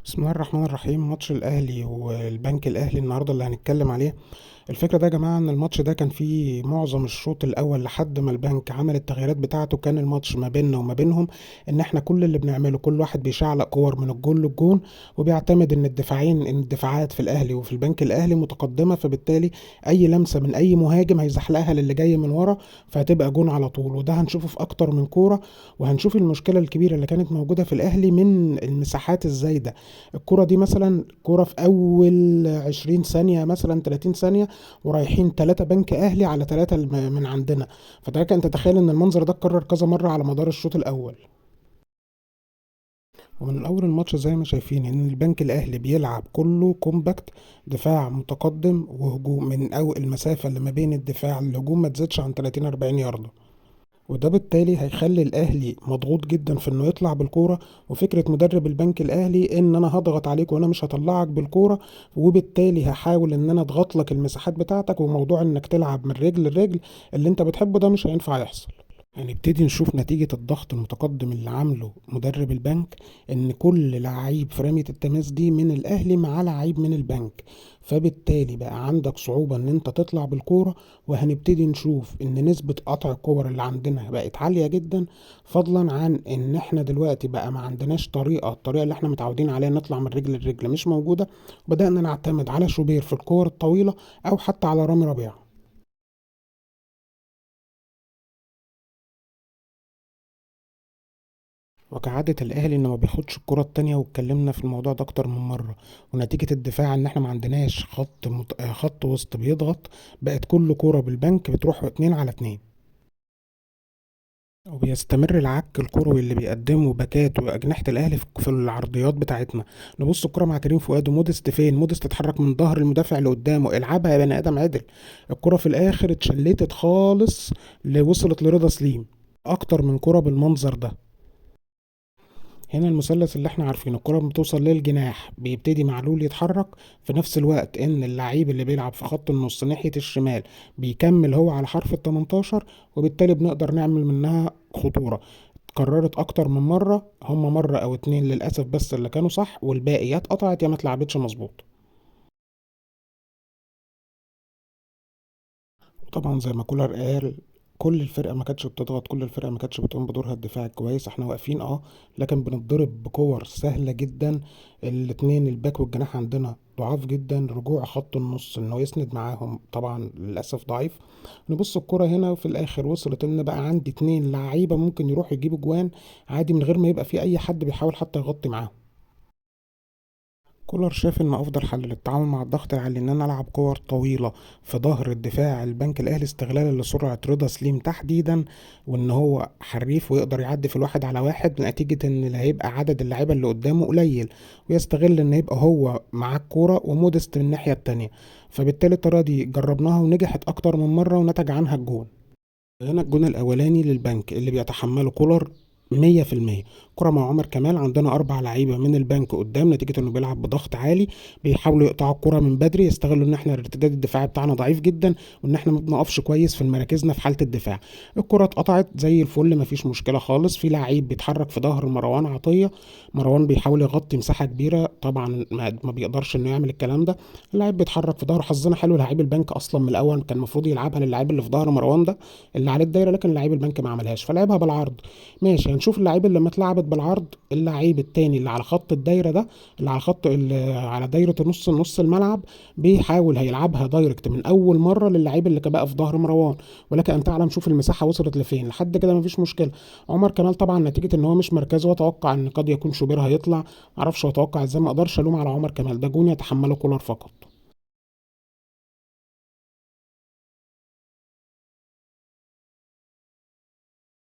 بسم الله الرحمن الرحيم. ماتش الاهلي والبنك الاهلي النهارده اللي هنتكلم عليه. الفكرة ده يا جماعة ان الماتش ده كان فيه معظم الشوط الاول لحد ما البنك عمل التغييرات بتاعته، كان الماتش ما بيننا وما بينهم ان احنا كل اللي بنعمله كل واحد بيشعلق كور من الجول للجون، وبيعتمد ان الدفاعين ان الدفاعات في الاهلي وفي البنك الاهلي متقدمة، فبالتالي اي لمسه من اي مهاجم هيزحلقها للي جاي من ورا فهتبقى جون على طول. وده هنشوفه في اكتر من كورة، وهنشوف المشكلة الكبيرة اللي كانت موجودة في الاهلي من المساحات الزايدة. الكرة دي مثلا كرة في اول 20 ثانية مثلا 30 ثانية، ورايحين 3 بنك اهلي على 3 من عندنا. فده كان تتخيل ان المنظر ده اتكرر كذا مرة على مدار الشوط الاول. ومن اول الماتش زي ما شايفين ان البنك الاهلي بيلعب كله compact، دفاع متقدم وهجوم، من اول المسافة اللي ما بين الدفاع للهجوم ما تزيدش عن 30-40 ياردة، وده بالتالي هيخلي الاهلي مضغوط جدا في انه يطلع بالكورة. وفكره مدرب البنك الاهلي ان انا هضغط عليك وانا مش هطلعك بالكورة، وبالتالي هحاول ان انا اضغط لك المساحات بتاعتك، وموضوع انك تلعب من رجل لرجل اللي انت بتحبه ده مش هينفع يحصل. هنبتدي نشوف نتيجة الضغط المتقدم اللي عامله مدرب البنك، ان كل لعيب في رمية التماس دي من الاهلي مع لعيب من البنك، فبالتالي بقى عندك صعوبة ان انت تطلع بالكورة. وهنبتدي نشوف ان نسبة قطع الكور اللي عندنا بقت عالية جدا، فضلا عن ان احنا دلوقتي بقى ما عندناش طريقة، الطريقة اللي احنا متعودين عليها نطلع من رجل لرجل مش موجودة. بدأنا نعتمد على شوبير في الكور الطويلة او حتى على رامي ربيعة. وكعادة الأهلي إنه ما بياخدش الكرة التانية، واتكلمنا في الموضوع ده أكتر من مرة. ونتيجة الدفاع إن إحنا ما عندناش خط وسط بيضغط، بقت كل كرة بالبنك بتروح 2-2. وبيستمر العك الكروي اللي بيقدمه باكات وأجنحة الأهلي في العرضيات بتاعتنا. نبص الكرة مع كريم فؤاد ومودست، فين مودست؟ تتحرك من ظهر المدافع اللي قدامه، العبها يا بني آدم عدل. الكرة في الآخر اتشلتت خالص، وصلت لرضا سليم. أكتر من كرة بالمنظر ده. هنا المثلث اللي احنا عارفينه، الكرة بتوصل للجناح بيبتدي معلول يتحرك، في نفس الوقت ان اللعيب اللي بيلعب في خط النص ناحية الشمال بيكمل هو على حرف التمنتاشر، وبالتالي بنقدر نعمل منها خطورة. اتكررت اكتر من مرة، هم مرة او اتنين للأسف بس اللي كانوا صح، والباقي يا اتقطعت يا ما اتلعبتش مظبوط. وطبعا زي ما كولر قال، كل الفرقة ما كانتش بتضغط، كل الفرقة ما كانتش بتقوم بدورها الدفاعي كويس، احنا واقفين لكن بنتضرب بكور سهلة جدا. الاتنين الباك والجناح عندنا ضعاف جدا، رجوع خط النص انه يسند معاهم طبعا للأسف ضعيف. نبص الكرة هنا وفي الآخر وصلت ان بقى عندي 2 لعيبة ممكن يروحوا يجيبوا جوان عادي من غير ما يبقى في أي حد بيحاول حتى يغطي معاهم. كولر شاف ان افضل حل للتعامل مع الضغط العالي ان انا العب كور طويلة في ظهر الدفاع البنك الاهلي، استغلالا لسرعه رضا سليم تحديدا، وان هو حريف ويقدر يعدي في الواحد على واحد، نتيجة ان اللي هيبقى عدد اللعيبة اللي قدامه قليل، ويستغل ان يبقى هو معاه الكورة ومودست من الناحية التانية. فبالتالي الطريقة دي جربناها ونجحت اكتر من مرة ونتج عنها الجون. هنا الجون الاولاني للبنك اللي بيتحمله كولر مية في المية. كرة مع عمر كمال، عندنا 4 لعيبة من البنك قدام، نتيجة إنه بيلعب بضغط عالي، بيحاولوا يقطعوا الكرة من بدري، يستغلوا إن إحنا الارتداد الدفاعي بتاعنا ضعيف جدا، وإن إحنا ما بنقفش كويس في مراكزنا في حالة الدفاع. الكرة اتقطعت زي الفل، مفيش مشكلة خالص. في لعيب بيتحرك في ظهر مروان عطية، مروان بيحاول يغطي مساحة كبيرة، طبعا ما بيقدرش إنه يعمل الكلام ده. اللاعب بيتحرك في ظهره، حظنا حلو لعيب البنك أصلا من الأول كان المفروض يلعبها للاعب اللي في ظهر مروان ده اللي عليه الدايرة، لكن لعيب البنك ما عملهاش فلعبها بالعرض. ماشي، هنشوف اللعيب اللي لما اتلعبت بالعرض، اللعيب التاني اللي على خط الدايرة ده، اللي على خط اللي على دايرة نص الملعب، بيحاول هيلعبها دايركت من أول مرة للعيب اللي بقى في ظهر مروان، ولكن أن تعلم شوف المساحة وصلت لفين. لحد كده مفيش مشكلة. عمر كمال طبعا نتيجة إن هو مش مركزه، وأتوقع إن قد يكون شوبير هيطلع، معرفش أتوقع إزاي، ما أقدرش ألوم على عمر كمال، ده جون يتحمله كولر فقط.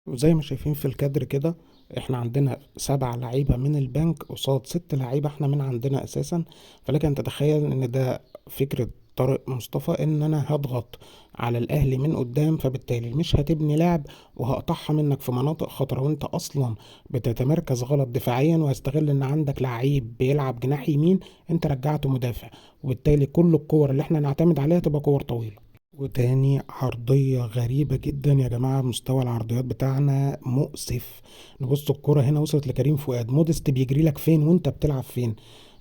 وزي ما شايفين في الكادر كده، احنا عندنا 7 لعيبة من البنك قصاد 6 لعيبة احنا من عندنا اساسا. فلك ان تتخيل ان ده فكرة طارق مصطفى، ان انا هضغط على الاهلي من قدام، فبالتالي مش هتبني لعب وهقطعها منك في مناطق خطرة، وانت اصلا بتتمركز غلط دفاعيا، وهستغل ان عندك لعيب بيلعب جناح يمين انت رجعته مدافع، وبالتالي كل الكور اللي احنا نعتمد عليها تبقى كور طويلة. وتاني عرضية غريبة جدا يا جماعة، مستوى العرضيات بتاعنا مؤسف. نبص الكرة هنا وصلت لكريم فؤاد، مودست بيجري لك فين وانت بتلعب فين؟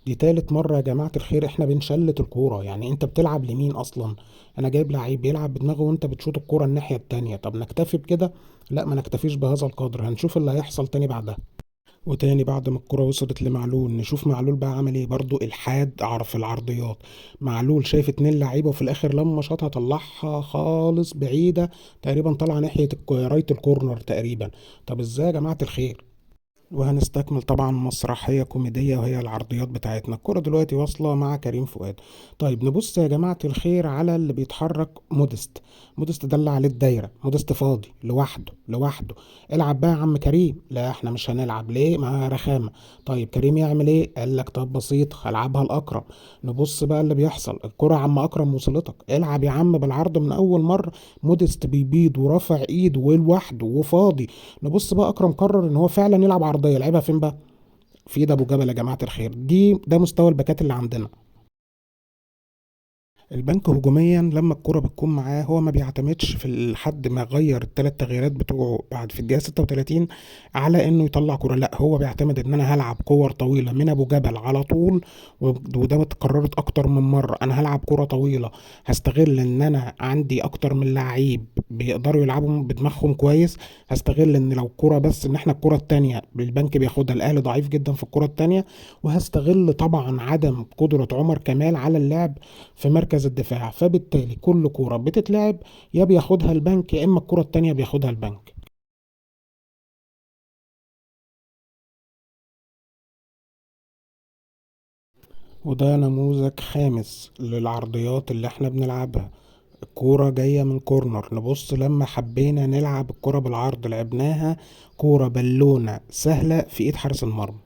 دي تالت مرة يا جماعة الخير احنا بنشلت الكورة، يعني انت بتلعب لمين اصلا؟ انا جايب لعيب بيلعب بدماغه وانت بتشوط الكورة الناحية التانية. طب نكتفي بكده؟ لا، ما نكتفيش بهذا القدر، هنشوف اللي هيحصل تاني بعدها. وتاني بعد ما الكرة وصلت لمعلول، نشوف معلول بقى عمل ايه. برضو الحاد عرف العرضيات، معلول شايف 2 لعيبة وفي الاخر لما شاطها طلعها خالص بعيدة تقريبا، طالعه ناحية رايت الكورنر تقريبا. طب ازاي يا جماعة الخير؟ وهنستكمل طبعا مسرحية كوميدية وهي العرضيات بتاعتنا. الكرة دلوقتي واصلة مع كريم فؤاد. طيب نبص يا جماعة الخير على اللي بيتحرك، مودست. مودست ده اللي عليه الدايرة، مودست فاضي لوحده لوحده. العب بقى يا عم كريم. لا احنا مش هنلعب، ليه؟ ما رخامة. طيب كريم يعمل ايه؟ قال لك طب بسيط، هلعبها لأكرم. نبص بقى اللي بيحصل، الكرة عم أكرم وصلتك، العب يا عم بالعرض من أول مرة. مودست بيبيض ورافع ايده ولوحده وفاضي. نبص بقى أكرم قرر إن هو فعلا يلعب عرضية، لعبها فين بقى؟ في ايد أبو جبل يا جماعة الخير. ده مستوى الباكات اللي عندنا. البنك هجوميا لما الكرة بتكون معاه هو ما بيعتمدش في لحد ما غير الثلاث تغييرات بتوعه بعد في الدقيقة 36 على انه يطلع كرة، لا هو بيعتمد ان انا هلعب كور طويلة من ابو جبل على طول، وده اتكررت اكتر من مرة. انا هلعب كرة طويلة، هستغل ان انا عندي اكتر من لعيب بيقدروا يلعبوا بدماغهم كويس، هستغل ان لو كرة بس ان احنا الكرة التانية البنك بياخدها، الاهلي ضعيف جدا في الكرة التانية، وهستغل طبعا عدم قدرة عمر كمال على اللعب في مركز الدفاع، فبالتالي كل كورة بتتلعب يا بياخدها البنك يا اما الكرة التانية بياخدها البنك. وده نموذج خامس للعرضيات اللي احنا بنلعبها. الكورة جاية من كورنر، نبص لما حبينا نلعب الكورة بالعرض لعبناها كورة بالونة سهلة في ايد حارس المرمى.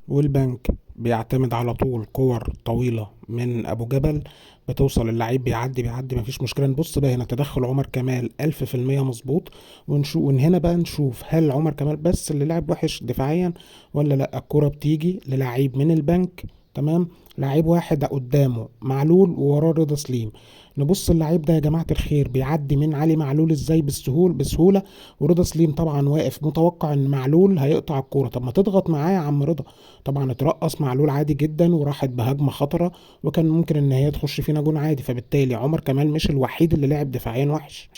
والبنك بيعتمد على طول كور طويلة من أبو جبل بتوصل اللعيب بيعدي بيعدي مفيش مشكلة. نبص بقى هنا تدخل عمر كمال ألف في المية مظبوط، ومن هنا بقى نشوف هل عمر كمال بس اللي لعب وحش دفاعيا ولا لا. الكرة بتيجي للعيب من البنك، تمام، لعيب واحد قدامه معلول ووراه رضا سليم. نبص اللعيب ده يا جماعة الخير بيعدي من علي معلول ازاي بسهولة، ورضا سليم طبعا واقف متوقع ان معلول هيقطع الكورة. طب ما تضغط معاه يا عم رضا. طبعا اترقص معلول عادي جدا وراحت بهجمة خطرة، وكان ممكن ان هي تخش فينا جون عادي. فبالتالي عمر كمال مش الوحيد اللي لعب دفاعيا وحش.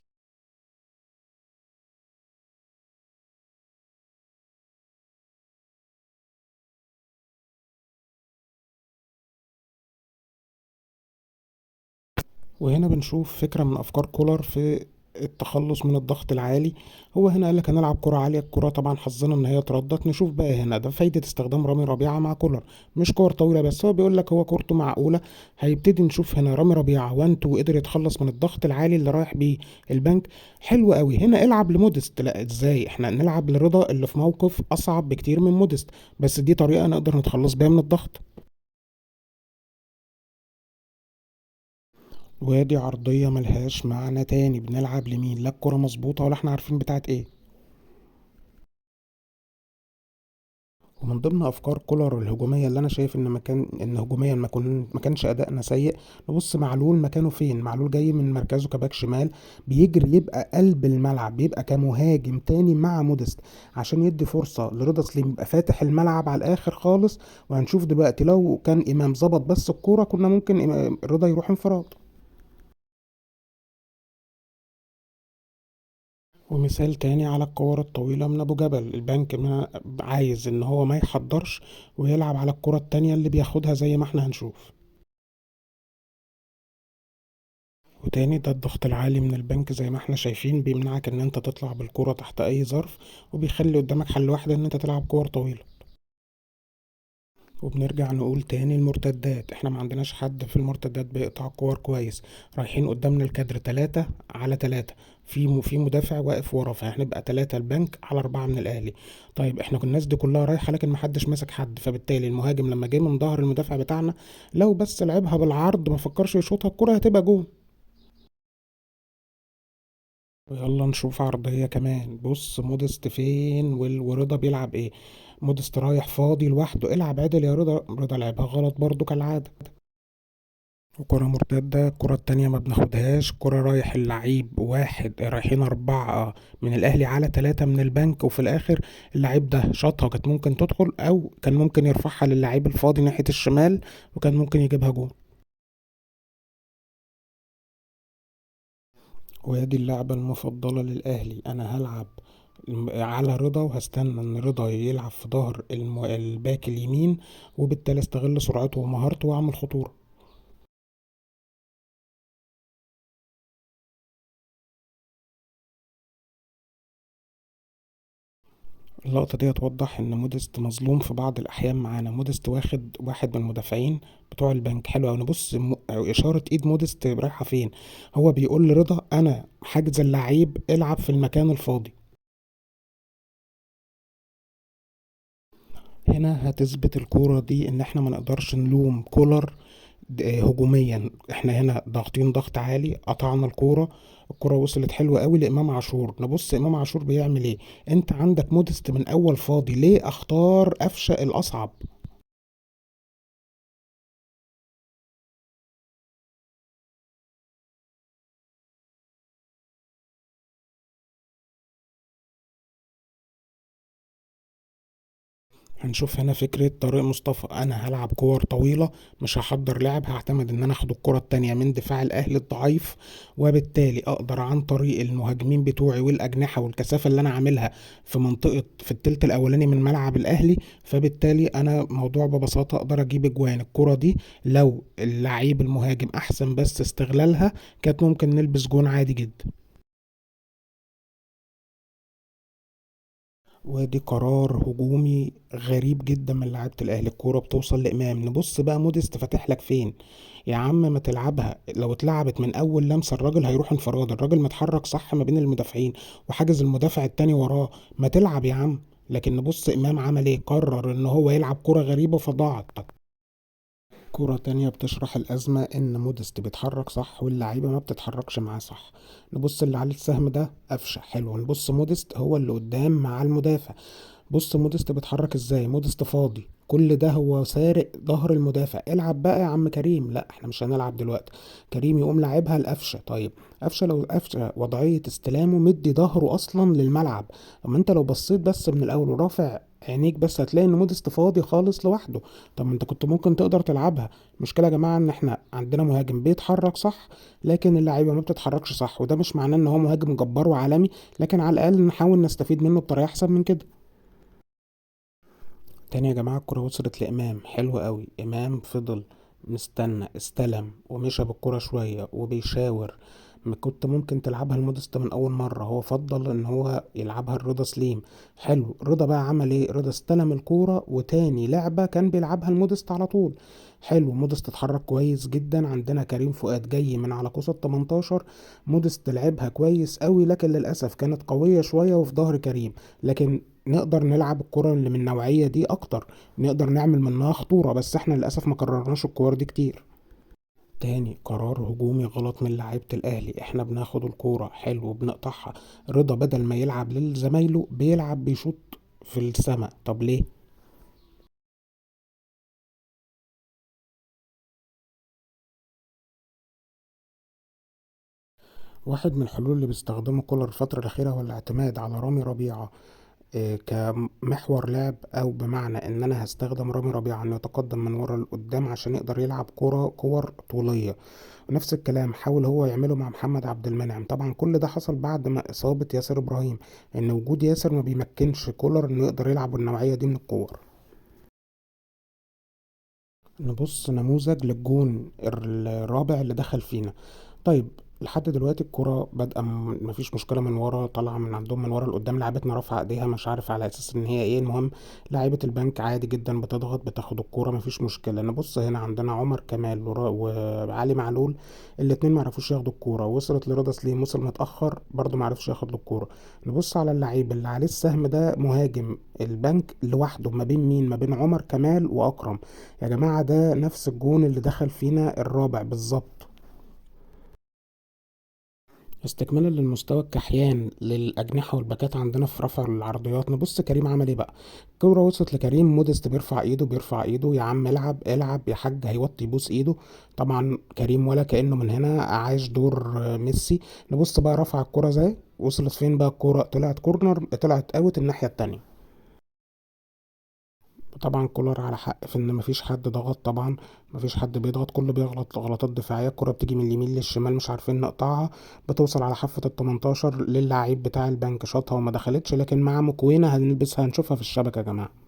وهنا بنشوف فكرة من أفكار كولر في التخلص من الضغط العالي. هو هنا قال لك هنلعب كرة عالية، الكرة طبعا حظنا ان هي اتردت. نشوف بقى هنا ده فايدة استخدام رامي ربيعة مع كولر، مش كور طويلة بس، هو بيقول لك هو كورته معقولة. هيبتدي نشوف هنا رامي ربيعة 1 2 قدر يتخلص من الضغط العالي اللي رايح بيه البنك. حلو قوي. هنا العب لمودست، لا ازاي احنا نلعب لرضا اللي في موقف اصعب بكتير من مودست، بس دي طريقة نقدر نتخلص بيها من الضغط. وادي عرضية ملهاش معنى تاني، بنلعب لمين؟ لا الكرة مظبوطة ولا احنا عارفين بتاعت ايه. ومن ضمن افكار كولر الهجومية اللي انا شايف ان مكان ان هجوميا ما كانش ادائنا سيء، نبص معلول مكانه فين. معلول جاي من مركزه كباك شمال، بيجري يبقى قلب الملعب، بيبقى كمهاجم تاني مع مودست عشان يدي فرصة لرضا سليم يبقى فاتح الملعب على الاخر خالص. وهنشوف دلوقتي لو كان امام ظبط بس الكورة كنا ممكن رضا يروح انفراد. ومثال تاني على الكور الطويلة من أبو جبل، البنك ما عايز إن هو ما يحضرش ويلعب على الكرة التانية اللي بياخدها زي ما احنا هنشوف. وتاني ده الضغط العالي من البنك زي ما احنا شايفين بيمنعك إن انت تطلع بالكرة تحت أي ظرف، وبيخلي قدامك حل واحد إن انت تلعب كور طويلة. وبنرجع نقول تاني المرتدات، احنا ما عندناش حد في المرتدات بيقطع كور كويس، رايحين قدامنا الكادر 3 على 3، في مدافع واقف ورا، فهنبقى 3 البنك على 4 من الاهلي. طيب احنا كنا الناس دي كلها رايحة لكن محدش ماسك حد، فبالتالي المهاجم لما جه من ظهر المدافع بتاعنا لو بس لعبها بالعرض ما فكرش يشوطها الكره هتبقى جون. ويلا نشوف عرضية كمان. بص مودست فين ورضا بيلعب ايه. مودست رايح فاضي لوحده، العب عدل يا رضا. رضا لعبها غلط برضو كالعادة. وكرة مرتدة، الكرة التانية ما بناخدهاش. كرة رايح اللعيب واحد، رايحين 4 من الأهلي على 3 من البنك، وفي الآخر اللعيب ده شاطها كانت ممكن تدخل، أو كان ممكن يرفعها للعيب الفاضي ناحية الشمال وكان ممكن يجيبها جون. وادي اللعبة المفضلة للأهلي، أنا هلعب على رضا وهستنى إن رضا يلعب في ظهر الباك اليمين، وبالتالي استغل سرعته ومهارته وأعمل خطورة. اللقطة دي توضح إن موديست مظلوم في بعض الأحيان معانا. موديست واخد واحد من المدافعين بتوع البنك، حلو أوي. نبص إشارة إيد موديست رايحة فين، هو بيقول لرضا أنا حاجز اللعيب العب في المكان الفاضي. هنا هتثبت الكورة دي إن إحنا ما نقدرش نلوم كولر هجوميا. إحنا هنا ضاغطين ضغط عالي، قطعنا الكورة، الكورة وصلت حلوة قوي لإمام عاشور. نبص إمام عاشور بيعمل إيه. أنت عندك موديست من أول فاضي، ليه أختار قفشة الأصعب؟ هنشوف هنا فكرة طارق مصطفى، أنا هلعب كور طويلة مش هحضر لعب، هعتمد إن أنا أخد الكرة التانية من دفاع الأهلي الضعيف، وبالتالي أقدر عن طريق المهاجمين بتوعي والأجنحة والكثافة اللي أنا عاملها في منطقة في التلت الأولاني من ملعب الأهلي، فبالتالي أنا موضوع ببساطة أقدر أجيب أجوان. الكرة دي لو اللعيب المهاجم أحسن بس استغلالها كانت ممكن نلبس جون عادي جدا. وادي قرار هجومي غريب جدا من لعيبه الاهلي، الكوره بتوصل لامام. نبص بقى موديست فاتح لك فين يا عم، ما تلعبها. لو اتلعبت من اول لمسه الراجل هيروح انفراد، الراجل متحرك صح ما بين المدافعين وحاجز المدافع التاني وراه، ما تلعب يا عم. لكن نبص امام عمل ايه، قرر ان هو يلعب كوره غريبه فضاعت. كرة تانية بتشرح الأزمة إن موديست بيتحرك صح واللعيبة ما بتتحركش معاه صح. نبص اللي عليه السهم ده قفشة، حلو. نبص موديست هو اللي قدام مع المدافع، بص موديست بيتحرك ازاي، موديست فاضي، كل ده هو سارق ظهر المدافع. العب بقى يا عم كريم، لا احنا مش هنلعب دلوقتي. كريم يقوم لعبها لقفشة. طيب قفشة لو قفشة وضعية استلامه مدي ظهره اصلا للملعب، اما انت لو بصيت بس من الاول ورافع عينيك بس هتلاقي ان موديست فاضي خالص لوحده. طب ما انت كنت ممكن تقدر تلعبها. المشكله يا جماعه ان احنا عندنا مهاجم بيتحرك صح لكن اللعيبه ما بتتحركش صح، وده مش معناه ان هو مهاجم جبار وعالمي، لكن على الاقل نحاول نستفيد منه بطريقه احسن من كده. تاني يا جماعه الكره وصلت لامام، حلو قوي. امام فضل مستنى، استلم ومشى بالكره شويه وبيشاور، ما كنت ممكن تلعبها لموديست من اول مره، هو فضل ان هو يلعبها لرضا سليم. حلو، رضا بقى عمل ايه، رضا استلم الكوره وتاني لعبه كان بيلعبها لموديست على طول. حلو، موديست اتحرك كويس جدا. عندنا كريم فؤاد جاي من على قوس ال 18، موديست لعبها كويس قوي لكن للاسف كانت قويه شويه وفي ظهر كريم، لكن نقدر نلعب الكرة اللي من النوعية دي أكتر، نقدر نعمل منها خطورة، بس احنا للأسف ما كررناش الكور دي كتير. تاني قرار هجومي غلط من لعيبة الأهلي، احنا بناخد الكورة حلو وبنقطعها، رضا بدل ما يلعب لزمايله بيلعب بيشوط في السماء، طب ليه؟ واحد من الحلول اللي بيستخدمه كولر الفترة الأخيرة هو الاعتماد على رامي ربيعة، كمحور لعب، أو بمعنى إن أنا هستخدم رامي ربيعة إنه يتقدم من ورا لقدام عشان يقدر يلعب كور طولية. ونفس الكلام حاول هو يعمله مع محمد عبد المنعم. طبعا كل ده حصل بعد ما إصابة ياسر إبراهيم، إن وجود ياسر ما بيمكنش كولر إنه يقدر يلعب بالنوعية دي من الكور. نبص نموذج للجون الرابع اللي دخل فينا. لحد دلوقتي الكرة بادئة، مفيش مشكلة، من ورا طالعة من عندهم من ورا لقدام، لعيبتنا رافعة ايديها مش عارف على اساس ان هي ايه. المهم لعيبة البنك عادي جدا بتضغط، بتاخد الكورة مفيش مشكلة. نبص هنا عندنا عمر كمال وعلي معلول، الاتنين معرفوش ياخدوا الكورة، وصلت لرضا سليم، وصل متأخر برضه معرفش ياخد الكورة. نبص على اللعيب اللي عليه السهم ده، مهاجم البنك لوحده، ما بين مين؟ ما بين عمر كمال وأكرم. يا جماعة ده نفس الجون اللي دخل فينا الرابع بالظبط. استكمالا للمستوى الكحيان للأجنحة والباكات عندنا في رفع العرضيات. نبص كريم عمل ايه بقى. الكورة وصلت لكريم، موديست بيرفع ايده، بيرفع ايده، يا عم العب العب يا حاج، هيوطي يبوس ايده. طبعا كريم ولا كأنه من هنا عايش دور ميسي. نبص بقى رفع الكورة زي وصلت فين بقى الكورة، طلعت corner، طلعت out الناحية التانية. طبعا كولر على حق في ان مفيش حد ضغط، طبعا مفيش حد بيضغط، كله بيغلط غلطات دفاعية. الكره بتيجي من اليمين للشمال مش عارفين نقطعها، بتوصل على حافة ال 18 للعيب بتاع البنك، شاطها وما دخلتش، لكن مع مكوينه هنلبسها هنشوفها في الشبكة يا جماعة.